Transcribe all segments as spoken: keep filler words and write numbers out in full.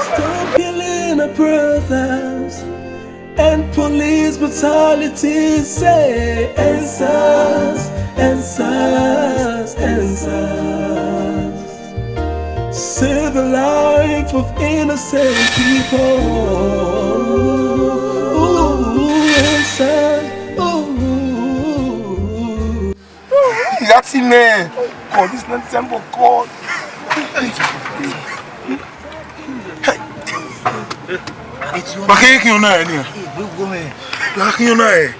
Stop killing the brothers and police brutality. Say answers, answers, answers. Save the life of innocent people. Ooh, answers. Ooh. Ìyá tí mẹ́. God, this not temple, God. Bakayiki yona eni. Bakayiki yona e.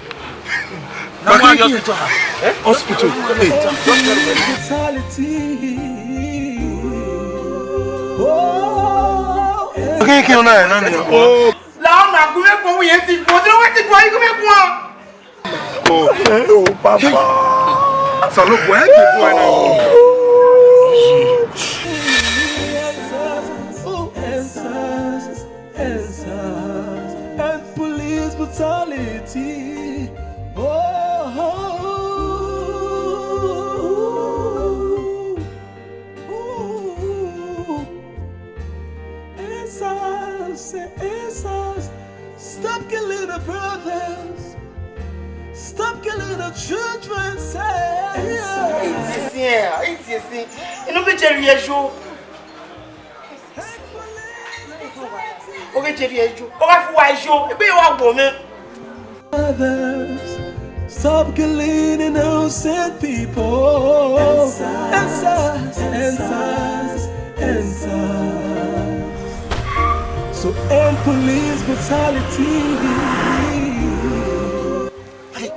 Bakayiki hospital. Hey. Brutality. Oh, Bakayiki yona e nani? Oh. Laona kumekuwa uyeti kwa ndio weti kwa kumekuwa. Oh, oh, papa. Salopo, eh, keep going now. Answers, oh, answers, answers, and police brutality. Oh, oh, oh, oh. Answers, say answers. Stop killing the brothers. Stop killing the children. Say It's here. It's here. You know, be Jerry Ejo. Okay, Jerry Ejo. Okay, for Ejo. Ebe wa go me. Brothers, stop killing innocent people. Answers, answers, answers. So end police brutality. Hey,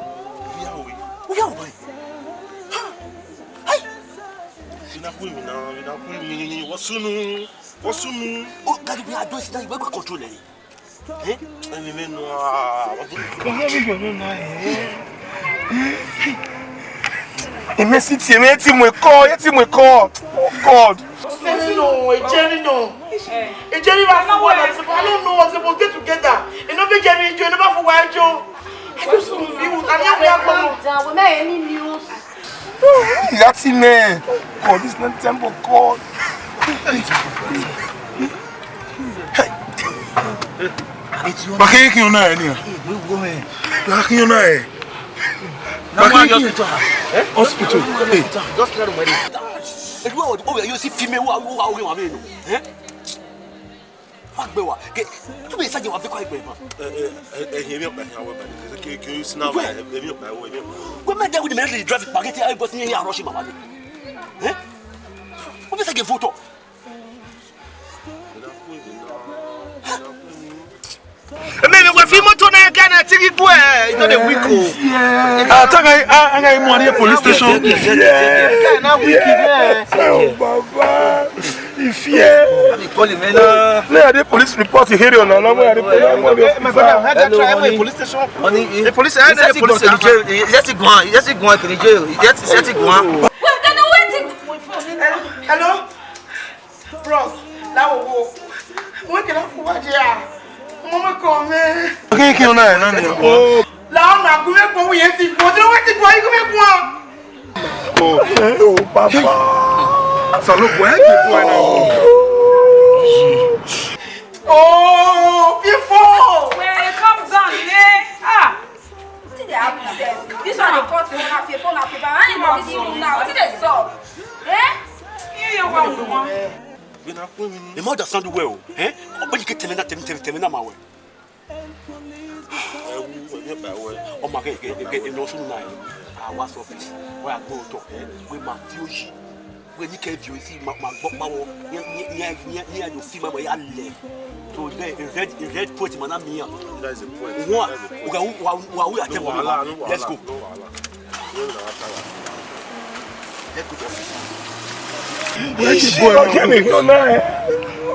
we are away. We are away. Hey. Vinakwimi na, vinakwimi, wasunu, wasunu. Oh, gari bi ajo sida iwe kwa control eh. Eh? Emi menu ah. Eme si ti eme ti mo ko, ye ti mo ko. Oh God. Jerry no, Jerry no. Jerry was for what? I don't know. We're supposed to get together. You know, be Jerry, you never for why Joe. I just confused. I don't know. Down. We made any news. Ìyá tí mẹ́. God, this not temple, God. Bakayiki yona eni. Bakayiki yona e. Bakayiki hospital. Hey. Edu awo o yo si fi me wa wa o ma me no. Eh? Wa gbe wa. Ke tu be sa je wa fi ko egbe ma. Eh, eh, eh, emi o pa ya wa ba. Ke ke si na wa, emi o pa wa, emi o pa. Go me there with the man drive spaghetti. I go see here rush mama. Eh? O be sa je photo. Eme mi kwa fi moto na ka na tigi kwe. You know the week o. Ah, taka ah, anga imo ni police station. Guy na weak man. Oh baba. Ifie. Call him now. Na the police report here na na mo the police. My brother, how do I try my police station? Money. The police, I the police. Yes, he go. Yes, he go. Yes, he go to the jail. Yes, yes, he go. We're gonna wait. Hello? Bros, that will go. What can I forward here? Mama come, man. Bakayiki yona e nani? Oh. Laona kumekuwa uyeti kwa ndio weti kwa kumekuwa. Oh, oh, papa. Salopo, eh, keep going now. Oh, fearful. Well, calm down, eh? Ah. Wetin dey happen sef? This one dey cut phone, na phone, na phone. How you go busy room now? Wetin dey sup? Eh? You must understand well. Eh? Open you get tell me that, tell me, tell me, tell me now, my way. Ewu, emi o pa wa. Ọmọ akẹ́ kẹ́ kẹ́ kẹ́ iná sún náà yìí. Àwa sọ fi wọ́n yà gbọ́ tọ̀ wọ́n máa fi òyì wọ́n ní kẹ́ fi òyì sí máa gbọ́ pawọ́ ní ní ní ní àjò sí máa yà lẹ̀. So red red red poet mọ̀ náà mìíràn. That is a point. Wọ́n wà wà wà wà wúyà tẹ́ wọ́n wà. Let's go. Let's go to office. Bakayiki yona e.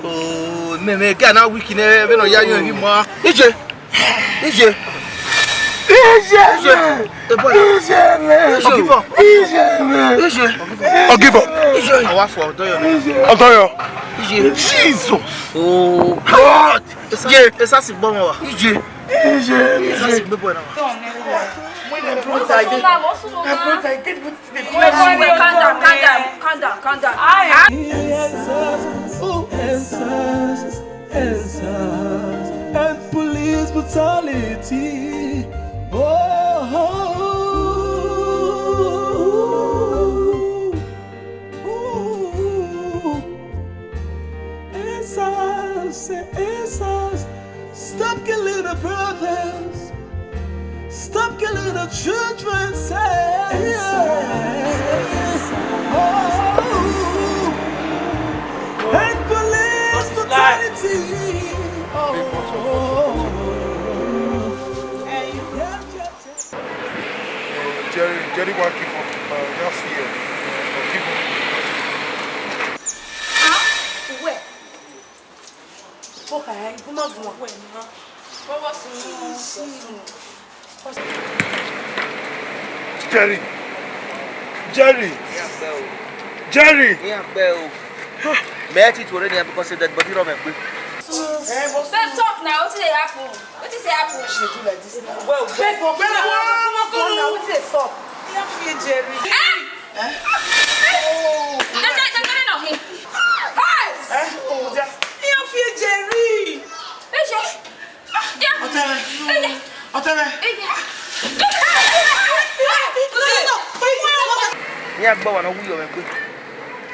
Oh, me me guy na weak ne be no ya yo ni ma. Ije. Ije. Ije me. Ije me. Ije me. Ije me. Ije. Or give up. Ije. Awa for Odoyo. Ije. Odoyo. Ije. Jesus. Oh God. Esa, yeah. Esa si gbọ́ wọn wá. Ije. Ije. Esa si gbé bọ̀ náà wá. Calm down, calm down, calm down, calm down. Answers, oh, answers, answers, and police brutality. Oh, oh, oh, oh. Answers, say answers. Stop killing the brothers. Stop killing the children. Say yes. Oh, and police brutality. Oh, yeah, yeah, yeah. Jerry, Jerry wan give up. Uh, no fear. Uh, give up. Where? Okay, come on, come on. Jerry. Jerry. Jerry. Mẹ́ẹ̀tì tó rẹ́ ni àbíkọ́ ṣe dead body rọ̀ mẹ́gbẹ́. Babe, talk now. Wetin dey happen? Wetin dey happen? She dey do like this now. Well, babe, but when I wan come now, wetin dey sup? Ìyá fi Jerry. Eh? Oh, Jẹjẹ, jẹjẹ, no, him. Hey! Eh? Oh, dear. Ìyá fi Jerry. Ije. Yeah. Ọtẹrẹ. Ije. Ọtẹrẹ. Ije. Ní agbọ́ wọn wúyọ̀ mẹ́gbẹ́.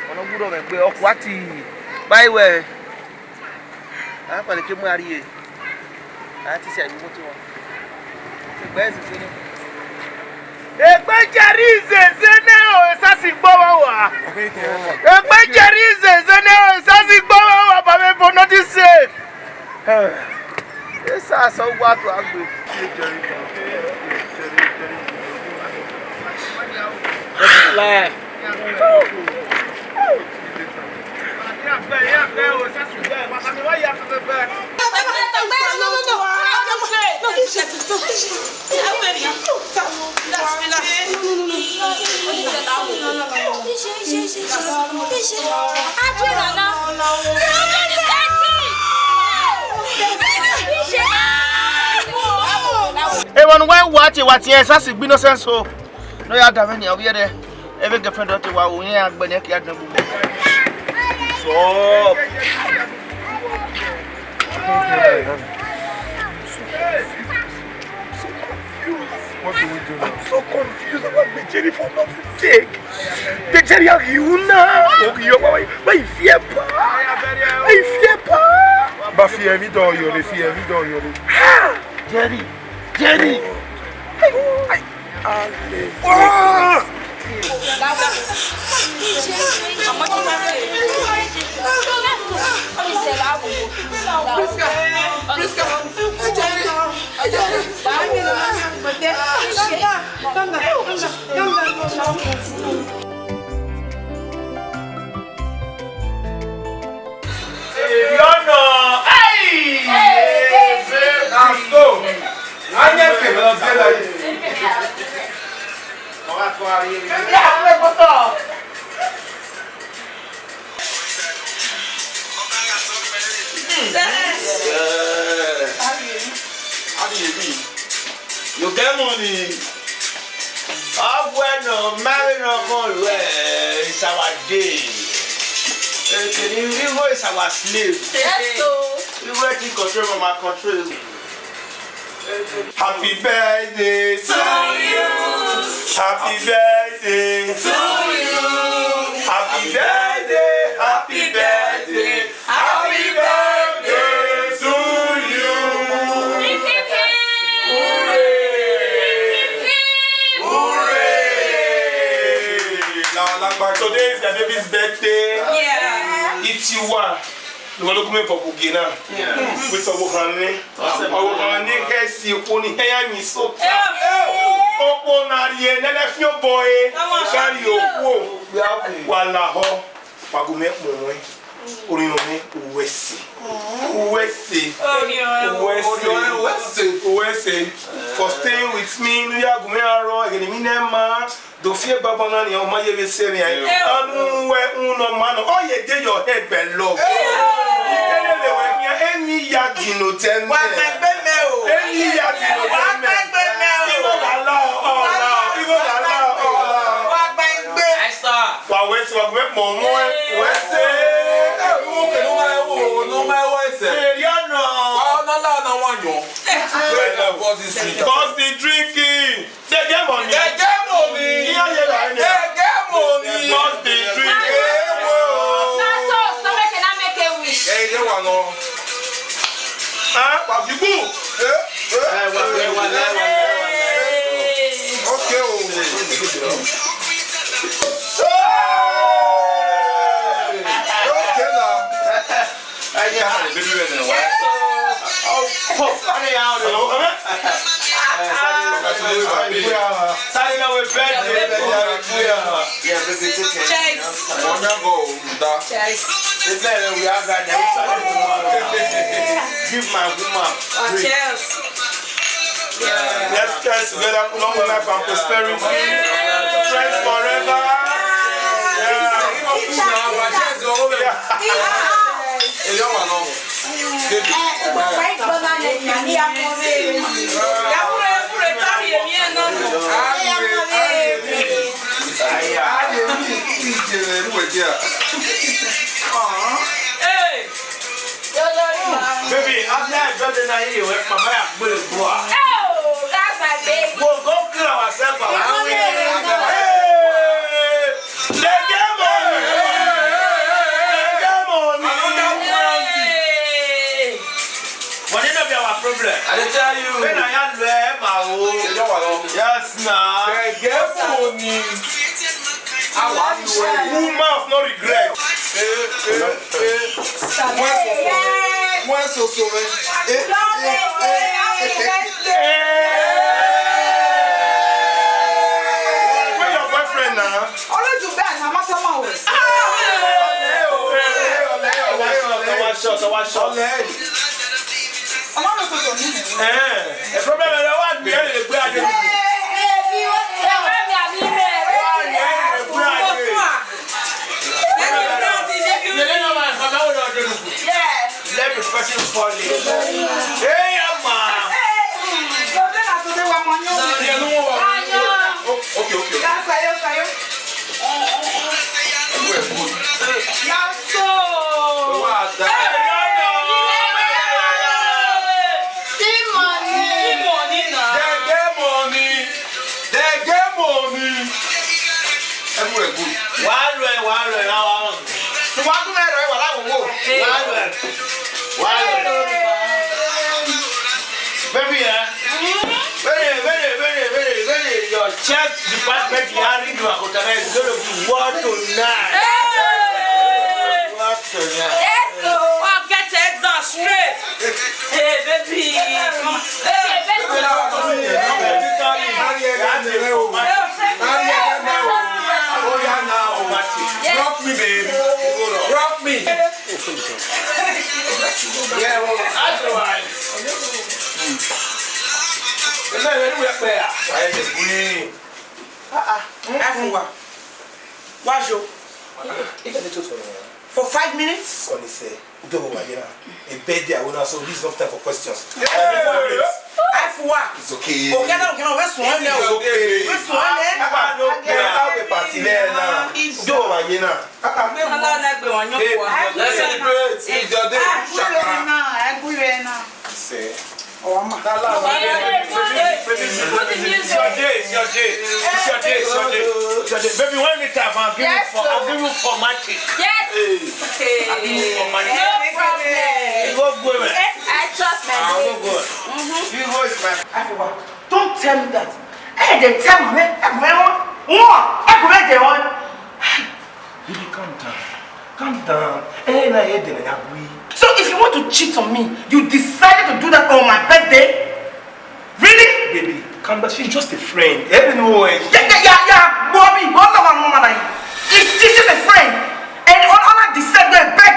Wọn wúrọ̀ mẹ́gbẹ́. Ọkọ̀ àti báyìí wẹ̀. Akpali ke mu ariye. Ati si ayi moto wa. Egbe ezi zene. Egbe jeri zezene o, esasi gbowo wa. Egbe jeri zezene o, esasi gbowo wa, ba me for nothing safe. Esa so wa to agbe. Lie. Ewan wai wati wati en sasi gbino senso. No ya da meni awi ede. Ebe girlfriend don te wa o yen agbe ne ki adna gbogbo. So. What do we do now? I'm so confused about the journey for nothing sake. The journey of you now. Oh, you why why fear pa? Why fear pa? Ba fear mi don yore, fear mi don yore. Jerry, Jerry. Yọ̀nà. Hey! Na so. Anya kebe na bela yi. Yeah. How do you be? You get money. Ogweno, marry no come well. It's our day. Ekene, Igbo is our slave. Yes, so. Igbo take control from our control. Happy birthday to you. Happy birthday to you. Happy birthday, happy birthday, happy birthday to you. Hooray! Hooray! Now, like, today is the baby's birthday. Yeah. It's you one. Ìwọ ló kún mi pọ̀ kò gé náà. Pé sọ wo kan ní. Ọwọ́ kan ní kẹ́sì epo ní ẹ̀yà mi sọ. Ọ̀pọ̀ náà rí ẹ nẹ́lẹ́ fi ó bọ̀ ẹ. Kárí òkú ò. Wà láhọ́. Pàgọ́ mẹ́pọ̀ wọn. Oriomi Uwese. Uwese. Oriomi Uwese. Uwese. For staying with me, New Year Gume Aro, Egede Minema, Dofie Babana ni ọmọ yẹ bẹ sẹ́ni ayé. Anu wẹ unu manu. Oh, you dey your head bẹ lọ. Any yadi no tell me. Any yadi no tell me. Ibo la la ọla. Ibo la la ọla. Wa wẹ sọ wẹ mọ mọ ẹ. Wẹ sẹ. Ẹ wọ kẹ no ma ẹ wọ no ma ẹ wọ ẹsẹ. Èrè ọ̀nà. Ọ̀nà la ọ̀nà wọn yọ. Where the boss is drinking. Boss is drinking. They get money. They get money. They get money. Must be drink. Na toast, na make na make a wish. Hey, you want no? Huh? What you do? Eh? Eh? Eh, what you want? Okay, oh. Hey. Okay, now. Sáré náà wé bẹ́ẹ̀dì. Cheers. Cheers. Give my woman. Cheers. Let's dance together, long life and prosperity. Friends forever. Yeah. Yeah. Hey. Baby, after I got the night here, my mother will go. Oh, that's my baby. We'll go kill ourselves. Hey. They get money. They get money. Money no be our problem. I dey tell you. When I am there, my own. Yes, na. They get money. Woman of no regret. Eh, eh, eh. Wọ́n sọ sọ rẹ̀. Wọ́n sọ sọ rẹ̀. Eh, eh, eh, eh. Where your boyfriend now? Always do bad, na matter man o. One shot, one shot. Ọmọ mi tó tọ̀ mí. Eh, the problem is that one gbé lè gbé adé. Let me person fall in. Hey, Ama. Okay, okay. That's why you, why you. Yes, so. What the? See money. See money now. They get money. They get money. Everywhere good. Wàá lọ ẹ̀, wàá lọ ẹ̀, wàá lọ ẹ̀. Ṣùgbọ́n ọdún mẹ́rin wà láwọn owó. Wàá lọ ẹ̀. Wàá lọ ẹ̀. Baby, eh? Very, very, very, very, very. Your chest department, you are in your hotel. It's gonna be war tonight. Hey! War tonight. Yes, oh. I'll get your exam straight. Hey, baby. Hey, baby. Rock me, baby. Rock me. Yeah, well, that's all right. Ẹ fún wa. Wá ṣo. For five minutes? Kọ́ni sẹ́, ojú ọmọ wà yẹn náà. A birthday, I wanna, so this is not time for questions. Ẹ fún wa. It's okay. Òkè náà, òkè náà, wẹ́sùn wọn lẹ o. It's okay. Wẹ́sùn wọn lẹ. Ẹ bá wẹ̀ pàtì lẹ́ẹ̀ náà. Ojú ọmọ wà yẹn náà. Ọlọ́run ẹgbẹ́ wọn yóò wá. Let's celebrate. It's your day. Shakara. Sẹ́. It's your day, it's your day, it's your day, it's your day, it's your day. Baby, when the time I'll give you for, I'll give you for magic. Yes. I'll give you for magic. No problem. You go go, man. I trust my baby. Go go. You go is my. Don't tell me that. Hey, they tell me. Hey, Baby, calm down. Calm down. Eh, na head na yagui. So if you want to cheat on me, you decided to do that on my birthday? Really? Baby, calm down. She's just a friend. Let me know. Yeah, yeah, yeah, yeah. Bobby, hold on, one woman. Like, it's, she's just a friend. And on, on her decide to beg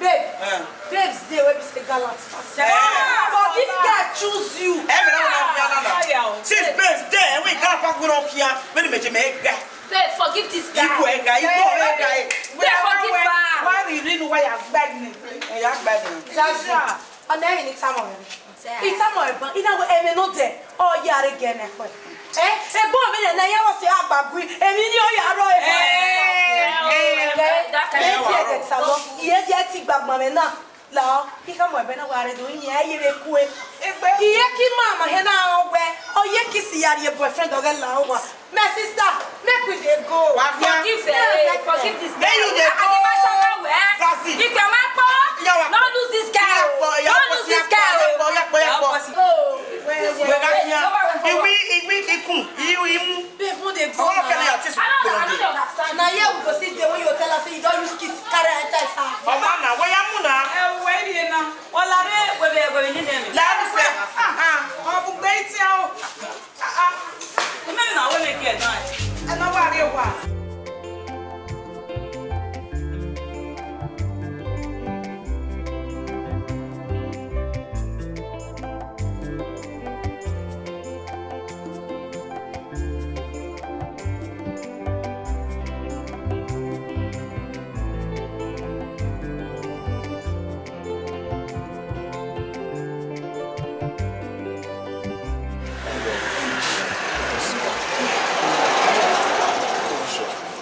Babe, babes dey wey be say gallant pass. But if guy choose you, eh, me no know. Since babes dey, we gallant pass, we don't care. When the major make guy. Babe, forgive this guy. Igwe guy, Igwe guy. Babe, forgive her. Why you didn't know why you're begging? Eh, you're begging. Zazu, ọ na-eyi n'ịta m ọrịa. Ịta m ọrịa, ị na-agwa eme n'ụdị, ọ ya arị gị na-ekwe. Eh, egbo mi na ya wasi agbagwi, emi ni o ya ro e. Eh, eh, that kind of. Eti eke salo, iye di eti gbagbo mi na. La o, ki ka mo ebe na wa re do yin e ye be ku e. Iye ki mama he na o gbe, o ye ki si ya ri boyfriend o ge la o wa. My sister, make we dey go. Forgive, eh, forgive this guy. Make you dey go. Animation na we, eh? Sassy. If your man poor, no lose this guy o. No lose this guy o. Help us. Oh. Wait, wait, wait. Iwi, iwi, ikun, iwi, imu. Babe, no dey go. I don't, I don't understand. Na here we go sit there when you tell us say you don use kiss carry enter his house. Ọmọ na, where you na? Eh, where you na? Wala re, we be, we be ni dem. La, we say, ah, ah. Ọ bụ gbe iti ahụ. Ah, ah. Eme na we make it nice. Ẹ náà wà rí wa.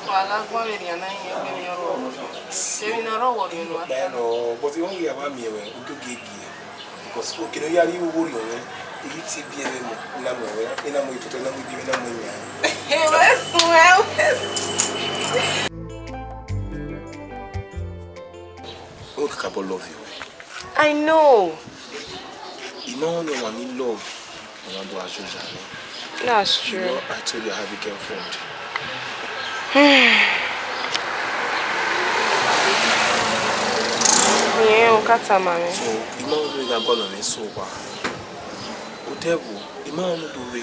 Wala gwa mi ni ana yin egbe mi oro. Se mi na ro wo ni nu. Bẹ́ẹ̀ lọ, but wọ́n yẹ wá mi ẹ̀wẹ̀, ó tó gé igi ẹ̀. Because ó kéré yá rí owó rí ọ̀rẹ́, èyí ti bí ẹni mọ̀, iná mọ̀ ẹ̀wẹ̀, iná mọ̀ ìtọ́tọ́, iná mọ̀ ibi, iná mọ̀ ìyá. Ìwé sùn, ẹ wé sùn. Ó Kabo love you. I know. You know, no one need love. You want to assure you. That's You true. know, I told you I have a girlfriend. Yeah, Okata, mommy. So, you know, we got one on so far. Whatever, you know, no do we.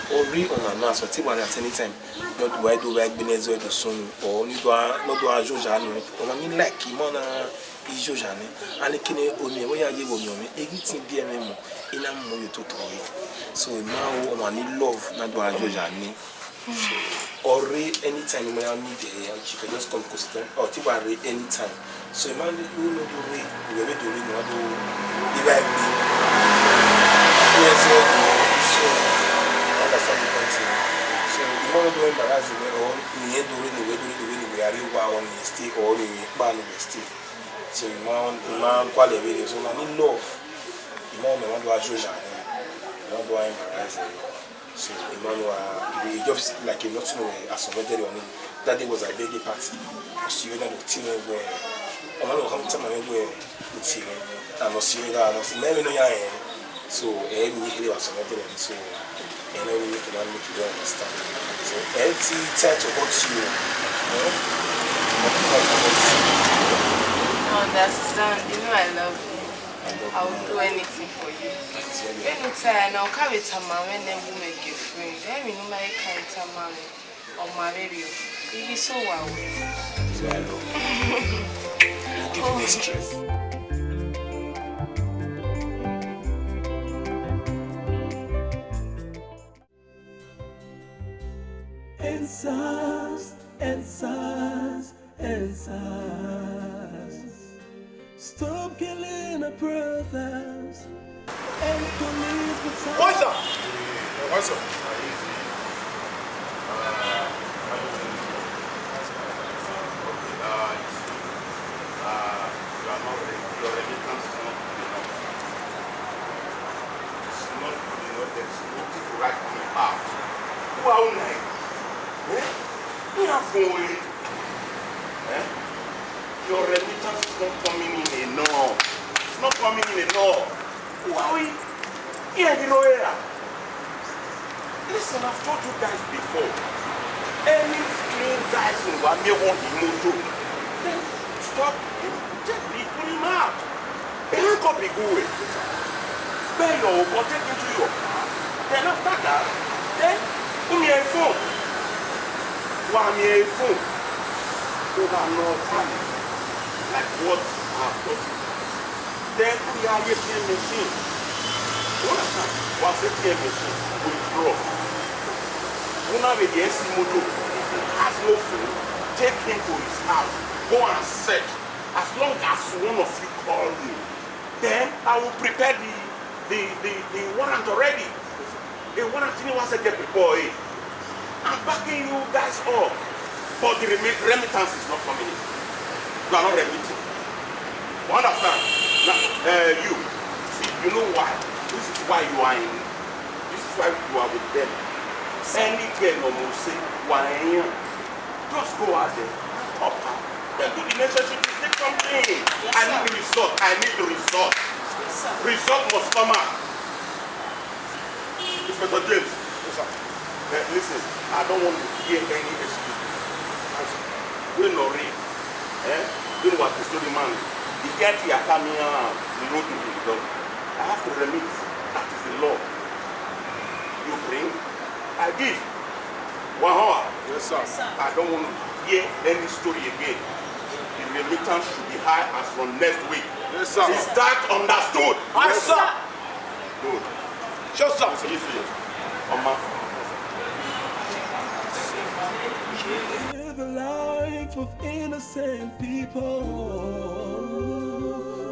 Or we on a mass, or T one at any time. Not do I do like business or the song, or you do not do a Joja, no. Or I mean, like, you know, is Joja, ne? And the kine, or me, where you will me, everything be a memo. In a mo you to tell. So, now, or I need love, not do a Joja, ne? Or anytime you may need there, you can just come close to them. Or T one anytime. So, man, you know the way, the way do we know do the right way. Yes, so, so, understand the point. So, you want to embarrass the way, or you do it the way, do it the way, the way, are you wow on the stick, or you ban on the stick. So, you man, you man, quality video. So, man, in love, you man, you want to assure you, you want to embarrass you. So, Emmanuel, you just like you not know as somebody on it. That day was a birthday party. So, you know, the team where, Emmanuel, how much time I where the team, and no see you, no see me, no, yeah. So, eh, me, he was somebody on it. So, you know, we need to learn to understand. So, L T try to hurt you. No? Try to hurt you. I understand. You know I love you. I love I will you. Do anything for you. That's very Anytime, I'll carry Tama when they women get friend. Then we know my carry Tama. Or my baby. It is so wow. Very well. Give me stress. Answers, answers, answers. Stop killing our brothers. End police brutality. What's up? What's up? Who are you? Eh? You have no way. Eh? Your remittance is not coming in enough. It's not coming in enough. Why? Here, you know, here. Listen, I've told you guys before. Any clean guys in Wamie want the motor, then stop him. Take me, put him out. He ain't copy good. Pay your hope, take him to your car. Then after that, then put me a phone. Wamie a phone. Over no time. Like what I've told you. Then we are a T M machine. You understand? We are a T M machine with rough. Una with the S C motor. If he has no phone, take him to his house. Go and search. As long as one of you call me, then I will prepare the the the, the warrant already. The warrant didn't want to get before, eh? I'm backing you guys up. But the remit remittance is not coming in. You are not remitting. You understand? Now, uh, you, see, you know why? This is why you are in. This is why you are with them. Any girl no more say, why? Just go out there, pop her. Then do the necessary thing, take something. I need the result. I need the result. Result must come out. Inspector James. Yes, sir. Eh, listen, I don't want to hear any excuse. When Nori, eh, when what the story man, the guilty are coming out, the road to be done. I have to remit. That is the law. You bring, I give. One hour. Yes, sir. I don't want to hear any story again. The remittance should be high as from next week. Yes, sir. Is that understood? Yes, sir. Good. Sure, sir. Easy. Oma. Save the life of innocent people.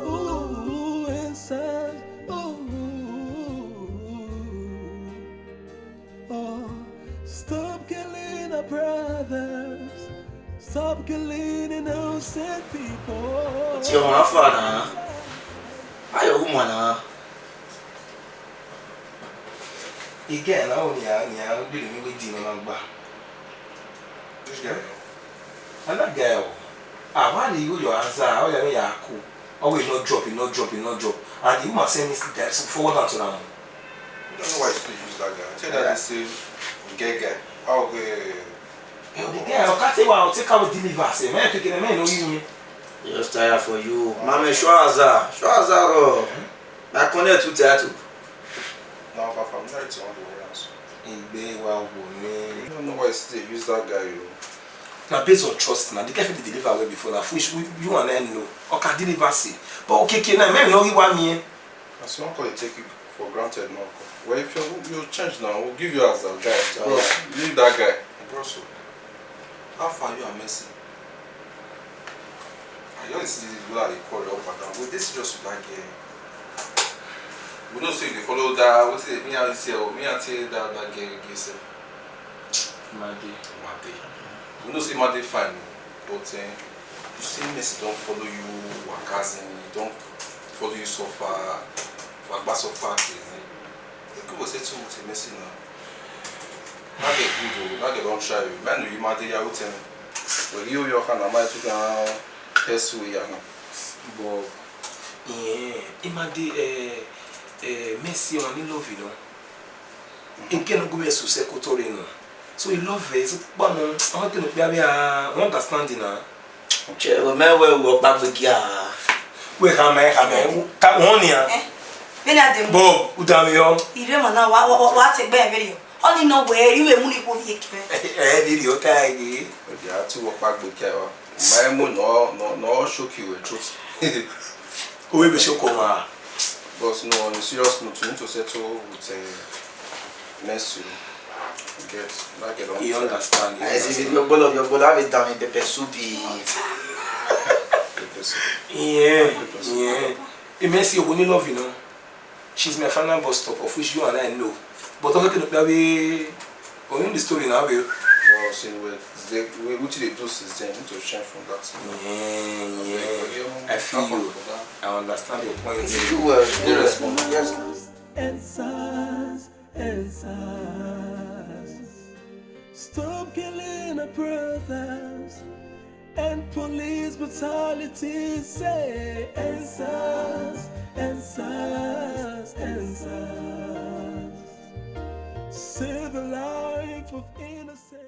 Ooh, inside. Ooh, oh, stop killing our brothers. Stop killing innocent people. Your man father, how your woman? Again, I only I only I only me with dinner man. This girl. And that girl, ah, why do you your answer? How you your cool? Always no drop, e no drop, e no drop. And the woman send me that forward am to am. I don't know why you still use that guy. I tell you that say we get guy. How okay? Yo, the guy, I can't say why I'll take out deliver. Say, man, pick it, man, no you. Just tire for you. Mama, show us that. Show us that, bro. I connect to tattoo. Now, but familiarity on the way else. Igbe wa wo I ni. Don't know why you still use that guy. You. Na based on trust na. The guy fit dey deliver well before na. Which you and I know. Oka deliver say. But okay, okay, now, man, no you want me. As you don't call it, take you for granted now. Well, if you you change now, we'll give you as a guy. Bros, leave that guy. Bros, how far you and Mercy? I just see this girl dey call you up and down. Wait, this just with that girl. We know say you dey follow that. What's it? Me and say, oh, me and say that that girl again sef. Made. Made. We know say Made fine, but eh, you see Mercy don follow you waka, as in, e don follow you so far, waka so far till. You go say too much Mercy now. That girl good o, that girl don try you. Man, you Made ya, who tell me? Well, you your hand, am I took am test we ya now? But yeah, Imade, eh, eh, Mercy on the love, you know. In kenu gume su se kotore no. So he love her. So but no, I want to be a understanding na. Che, o me we wo pa gbe kia. We ka me ka me ka won ya. Bẹ́ẹ̀ni àdèmú. Bob, udami yo. Ìrẹ́mọ̀ náà wá wá wá ti gbẹ́ ẹ̀rẹ́ yọ. Ọ́ ní náà wẹ̀ ẹ́ rí wẹ̀ mú ní kó fi èkì rẹ̀. Eh, video tag. Okay, I too work back with Kaiwa. My mo no no no shock you with truth. Owe be shoko ma. But no, on a serious note, you need to settle with uh, Mercy. Get that girl. You understand. You I see understand. Your bolo, your bolo have it down in pepper soup. The person. Yeah, yeah. Imesi Ogunilove, you know. She's my final bus stop, of which you and I know. But okay, no, we we know the story now. We Well, see, we they we what they do since then need to change from that. yeah, yeah. I feel you. I understand your point. You were They respond. Yes. Answers, answers. Stop killing our brothers and police brutality. Say answers, answers, answers. Save the life of innocent.